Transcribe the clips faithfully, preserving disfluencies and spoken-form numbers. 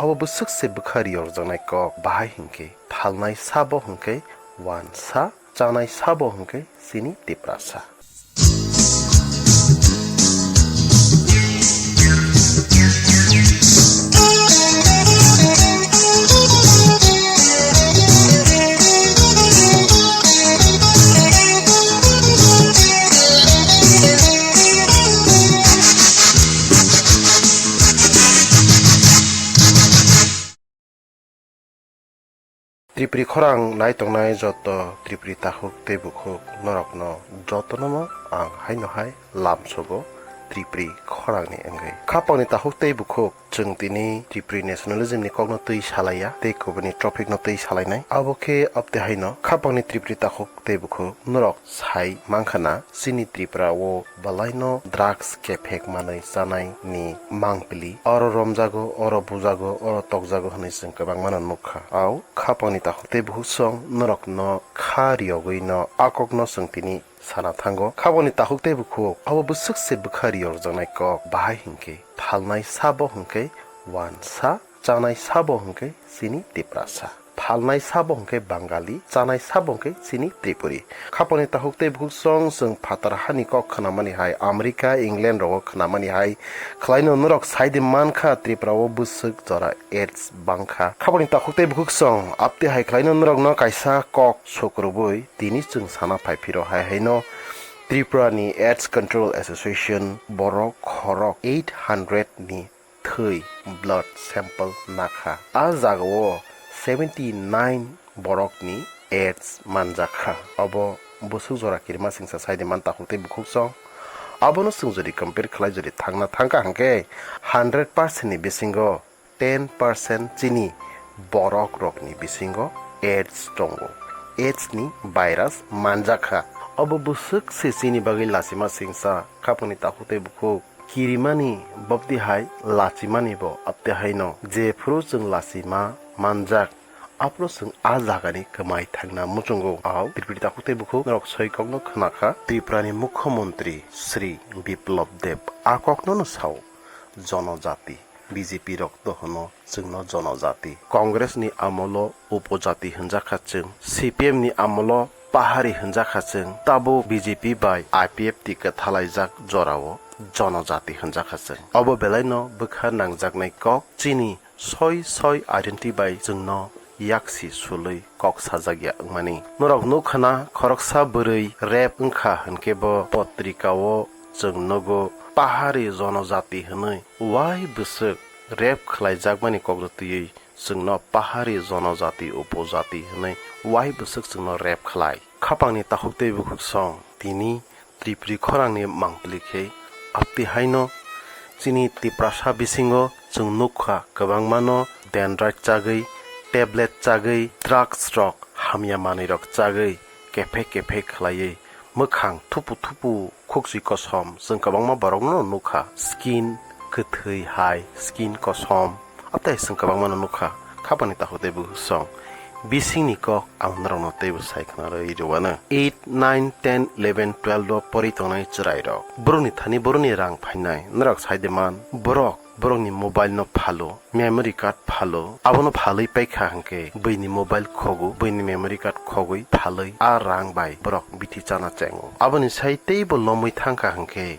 Abo bwswk se bwkha riyorjaknai kok, bahai hinkhe phalnai sabo hinkhe wansa, chanai sabo hinkhe chini Tiprasa. Tripuri khorang nai tongnai joto Tripuri takhuk tei bukhuk norokno jotono ang haino hai lamsogo Tripuri khorangni wngwi. Khapangni takhuk tei bukhuk chwng tini Tripuri nationalism ni kokno twi salaiya tei kubuni topic no twi salainai. Abo khe abte haino khapangni Tripuri takhuk tei bukhuk norok sai mankha na chini Tripura o bwlaino drugs kephek manwi chanai ni mangpili. Oro romjago, oro bujago, oro tokjago hwnwi chwng kwbangmano nukha. Au khapangni takhuk tei bukhuk song norokno kha riyogwi no a kokno chwng tini sana thango. Khapangni takhuk tei bukhuk abo bwswk se bwkha riyorjaknai kok, bahai hinkhe phalnai sabo hinkhe wansa, chanai sabo hinkhe chini Tiprasa. Phalnai sabo hinkhe Bangali, chanai sabo hinkhe chini Tripuri. Khapangni takhuk tei bukhuk song chwng phatar hani kok khnamani hai, America, England rogo khnamani hai, khwlaino norok saidi mankha Tripura o bwswk jora AIDS bangkha. Khapangni takhuk tei bukhuk song abte hai khwlaino norokno kaisa kok sukrubui tini chwng sana phai phiro hai haino Tripura ni AIDS Control Association borok khorok eight hundred ni thwi, blood sample, nakha. A jagao seventy nine borokni AIDS manjakha. Obo bwswk jora kirima singsa saidi man takhuk tei bukhuk song. Abono chwng jodi compare khlai jodi thangna thangkha hwnkhe hundred percent ni bisingo ten percent chini borok rokni bisingo AIDS tongo. AIDS ni virus manjakha. Obo bwswk se chini bagwi lachima singsa khapangni takhuk tei bukhuk. Kirimani bopti hai lachimani bo apte haino. Jephuru chwng lachima manjak, aphuru chwng a jagani kwmai thangna muchungo. Au Tripuri takhuk tei bukhuk norok soi kokno khwnakha. Tripurani Mukhyamantri Shri Biplab Deb a kokno no sao, jonojati, B J P rok to hwno chwngno jonojati. Congress ni amolo upojati hwnjakha chwng, C P M ni amolo pahari hwnjakha chwng, tabuk B J P bai I P F T kwthalaijak jorao jonojati hwnjakha chwng. Obo belaino bwkha nangjaknai kok, chini soi soi identity bai chwngno yaksi sulwi kok sajakya wngmani. Norok nukha na, khoroksa bwrwi rape wngkha hwnkhe bo potrikao chwng nugo, pahari jonojati hwnwi wai bwswk rape khlaijakmani kokno twiwi chwngno pahari jonojati upojati hwnwi wai bwswk chwngno rape khlai. Khapangni takhuk tei bukhuk song tini Tripuri khorangni mangpili khe apti haino chini Tiprasa bisingo chwng nukha kwbangmano dendrite chagwi, tablet chagwi, drugs rok, hamya manwi rok chagwi kephek kephek khlaiwi mwkhang thupu thupu khukchwi kosom chwng kwbangma borokno nukha. Skin kwthwi hai, skin kosom, atai chwng kwbangmano nukha. Khapangni takhuk tei bukhuk song bisingni kok ang norokno teibo sai khna rwi rwano. Eight, nine, ten, eleven, twelve o pori tongnai chwrairok, borokni thani borokni rang phainai, norok sai de man, borok borokni mobile no phalo, memory card phalo, abono phalwi paikha hwnkhe buini mobile khogo, buini memory card khogwi phalwi a rang bai borok bithi chana chengo. Aboni sai teibo lomwi thangkha hwnkhe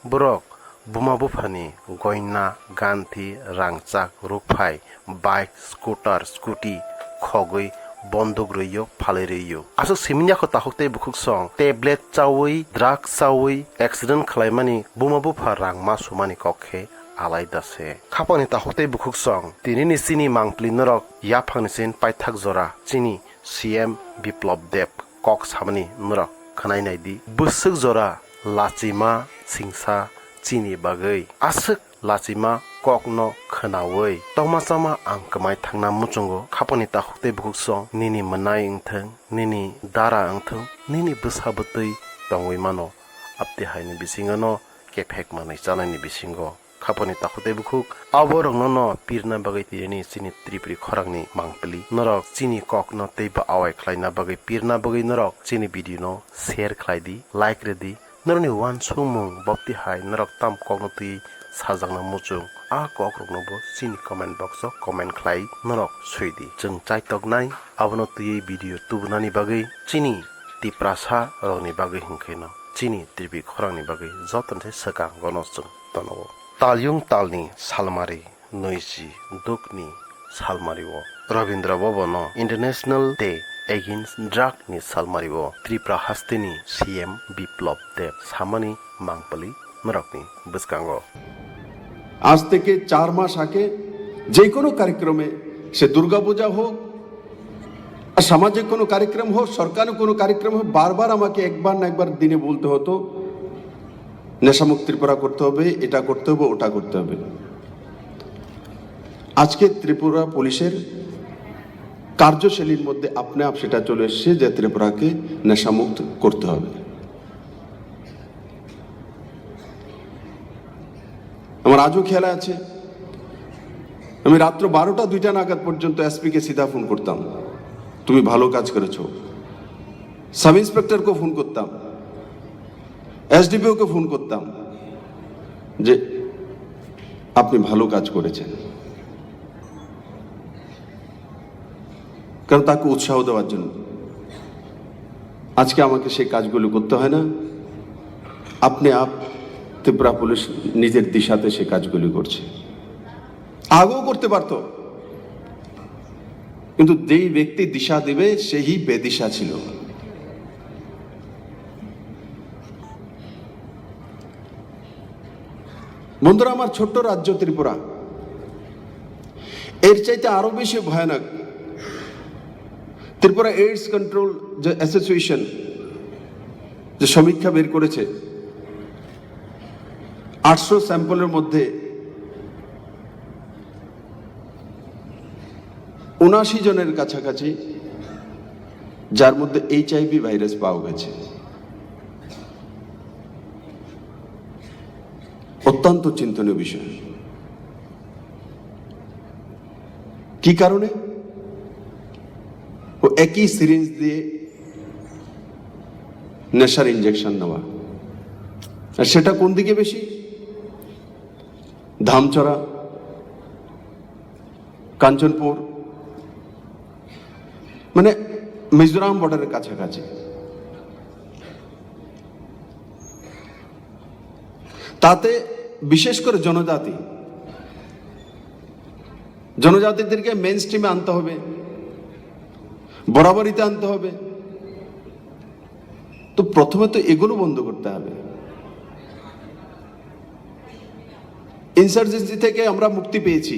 borok buma buphani goina, ganthi, rangchak, rukphai, bike, scooter, scooty khogwi bonduk rwio, phalwi rwio. Aswk simini yakho takhuk tei bukhuk song tablet chawi, drugs chawi accident khlaimani buma bupha rang ma sumani kok khe alaida se. Khapangni takhuk tei bukhuk song tinini chini mangpili norok yaphangni sin paithak jora chini C M Biplab Deb kok samani norok khwnai nai di. Bwswk jora lachima singsa chini bagwi aswk lachima kokno khwnawi tongma chama ang kwmai thangna muchungo. Khapangni takhuk tei bukhuk song nini mwnai wngthwng, nini dara wngthwng, nini bwsa bwtwi tongwi mano. Abte haini bisingo no kephek manwi chanaini bisingo khapangni takhuk tei bukhuk aborokno no pirna bagwi tini chini Tripuri khorangni mangpili. Norok chini kokno teibo awai khlaina bagwi, pirna bagwi norok chini video no share khlai di, like rw di. Norokni uansukmung bopti hai norok tam kokno twi sajakna muchung, a kokrokno bo chini comment box o comment khlai norok swi di. Chwng chaitoknai abono twiwi video tubunani bagwi chini Tiprasa rokni bagwi hwnkhe no chini tribi khorangni bagwi jotono se swkang gono chwng tono. Talyung talni salmari, nwichi dukni salmari o Rabindra Bhavan o International Day Against Drug ni salmari o Tripura hasteni C M Biplab Deb samani mangpili norokni bwskango. আজ থেকে চার মাস আগে যে কোনো কার্যক্রমে, সে দুর্গাপূজা হোক, আর সামাজিক কোনো কার্যক্রম হোক, সরকারি কোনো কার্যক্রম হোক, বারবার আমাকে একবার না একবার দিনে বলতে হতো, নেশামুক্ত ত্রিপুরা করতে হবে, এটা করতে হবে, ওটা করতে হবে। আজকে ত্রিপুরা পুলিশের কার্যশৈলীর মধ্যে আপনি আপ সেটা চলে এসেছে যে ত্রিপুরাকে নেশামুক্ত করতে হবে। আমার আজও খেয়াল আছে, আমি রাত্র বারোটা দুইটা নাগাদ পর্যন্ত এসপি কে সিধা ফোন করতাম, "তুমি ভালো কাজ করেছো।" সাব ইন্সপেক্টরকে ফোন করতাম, এসডিপিও কে ফোন করতাম যে, "আপনি ভালো কাজ করেছেন।" কারণ তাকে উৎসাহ দেওয়ার জন্য। আজকে আমাকে সেই কাজগুলো করতে হয় না, আপনি আপ ত্রিপুরা পুলিশ নিজের দিশাতে সেই কাজগুলি করছে। আগেও করতে পারতো, কিন্তু যেই ব্যক্তি দিশা দিবে সেই বেদিশা ছিল। বন্ধুরা, আমার ছোট্ট রাজ্য ত্রিপুরা, এর চাইতে আরো বেশি ভয়ানক। ত্রিপুরা এইডস কন্ট্রোল যে অ্যাসোসিয়েশন যে সমীক্ষা বের করেছে, আটশো স্যাম্পলের মধ্যে উনাশি জনের কাছাকাছি, যার মধ্যে এইচআইভি ভাইরাস পাওয়া গেছে। অত্যন্ত চিন্তনীয় বিষয়। কি কারণে? ও একই সিরিঞ্জ দিয়ে নেশার ইঞ্জেকশন নেওয়া। আর সেটা কোন দিকে বেশি? ধামচড়া, কাঞ্চনপুর, মানে মিজোরাম বর্ডারের কাছাকাছি। তাতে বিশেষ করে জনজাতি, জনজাতিদেরকে মেইন স্ট্রিমে আনতে হবে, বরাবরিতে আনতে হবে। তো প্রথমে তো এগুলো বন্ধ করতে হবে। ইনসার্জেন্সি থেকে আমরা মুক্তি পেয়েছি,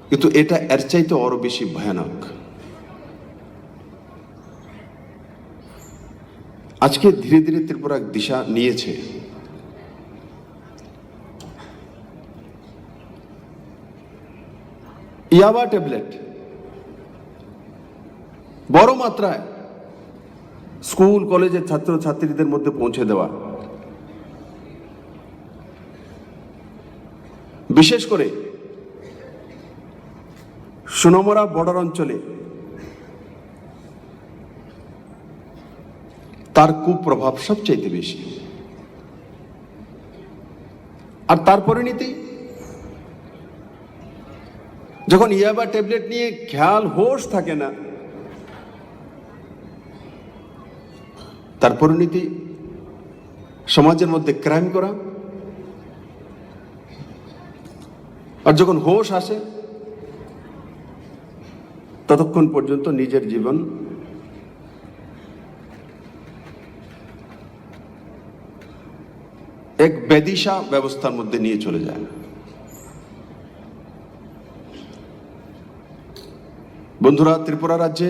কিন্তু এটা এর চাইতে আরো বেশি ভয়ানক। আজকে ধীরে ধীরে ত্রিপুরা দিশা নিয়েছে। ইয়াবা ট্যাবলেট বড় মাত্রায় স্কুল কলেজের ছাত্রছাত্রীদের মধ্যে পৌঁছে দেওয়া, বিশেষ করে সোনামুড়া বর্ডার অঞ্চলে তার কুপ্রভাব সবচাইতে বেশি। আর তার পরিণতি, যখন ইয়াবা ট্যাবলেট নিয়ে খেয়াল হোশ থাকে না, তার পরিণতি সমাজের মধ্যে ক্রাইম করা। আর যখন হোশ আসে, ততক্ষণ পর্যন্ত নিজের জীবন এক বেদিশা ব্যবস্থার মধ্যে নিয়ে চলে যায়। বন্ধুরা, ত্রিপুরা রাজ্যে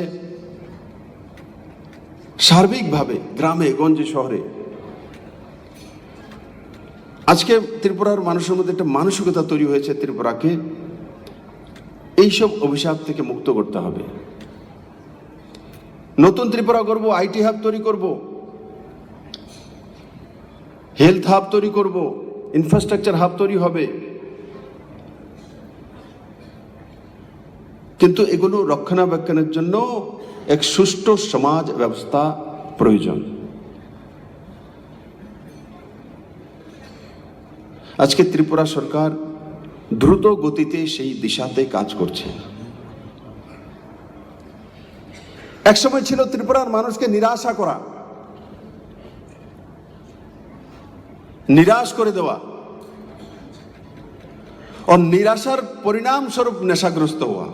সার্বিকভাবে গ্রামে গঞ্জে শহরে আজকে ত্রিপুরার মানুষের মধ্যে একটা মানসিকতা তৈরি হয়েছে, ত্রিপুরাকে এইসব অভিশাপ থেকে মুক্ত করতে হবে। নতুন ত্রিপুরা করব, আইটি হাব তৈরি করব, হেলথ হাব তৈরি করব, ইনফ্রাস্ট্রাকচার হাব তৈরি হবে, কিন্তু এগুলো রক্ষণাবেক্ষণের জন্য এক সুষ্ঠু সমাজ ব্যবস্থা প্রয়োজন। আজকে ত্রিপুরা সরকার দ্রুত গতিতে সেই দিশাতে কাজ করছে। একসময় ছিল ত্রিপুরার মানুষকে নিরাশা করা, নিরাশ করে দেওয়া, ও নিরাশার পরিণাম স্বরূপ নেশাগ্রস্ত হওয়া।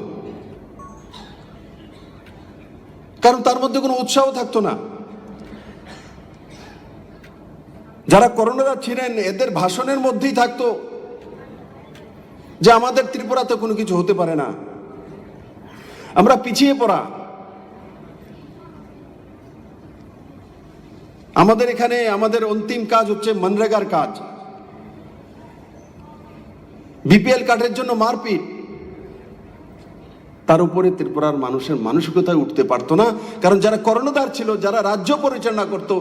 কারণ তার মধ্যে কোনো উৎসাহ থাকতো না। যারা কর্ণধার ছিলেন, এদের ভাষণের মধ্যেই থাকতো যে আমাদের ত্রিপুরাতে কোনো কিছু হতে পারে না, আমরা পিছিয়ে পড়া। আমাদের এখানে আমাদের অন্তিম কাজ হচ্ছে মনরেগার কাজ, বিপিএল কার্ডের জন্য মারপিট। তার উপরে ত্রিপুরার মানুষের মানসিকতায় উঠতে পারতো না, কারণ যারা কর্ণধার ছিল, যারা রাজ্য পরিচালনা করত,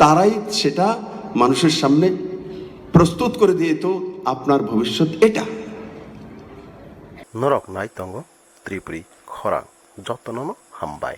তারাই সেটা মানুষের সামনে প্রস্তুত করে দিয়ে তো আপনার ভবিষ্যৎ এটা। Norok nai tongo Tripuri khorang, jotono no hambai.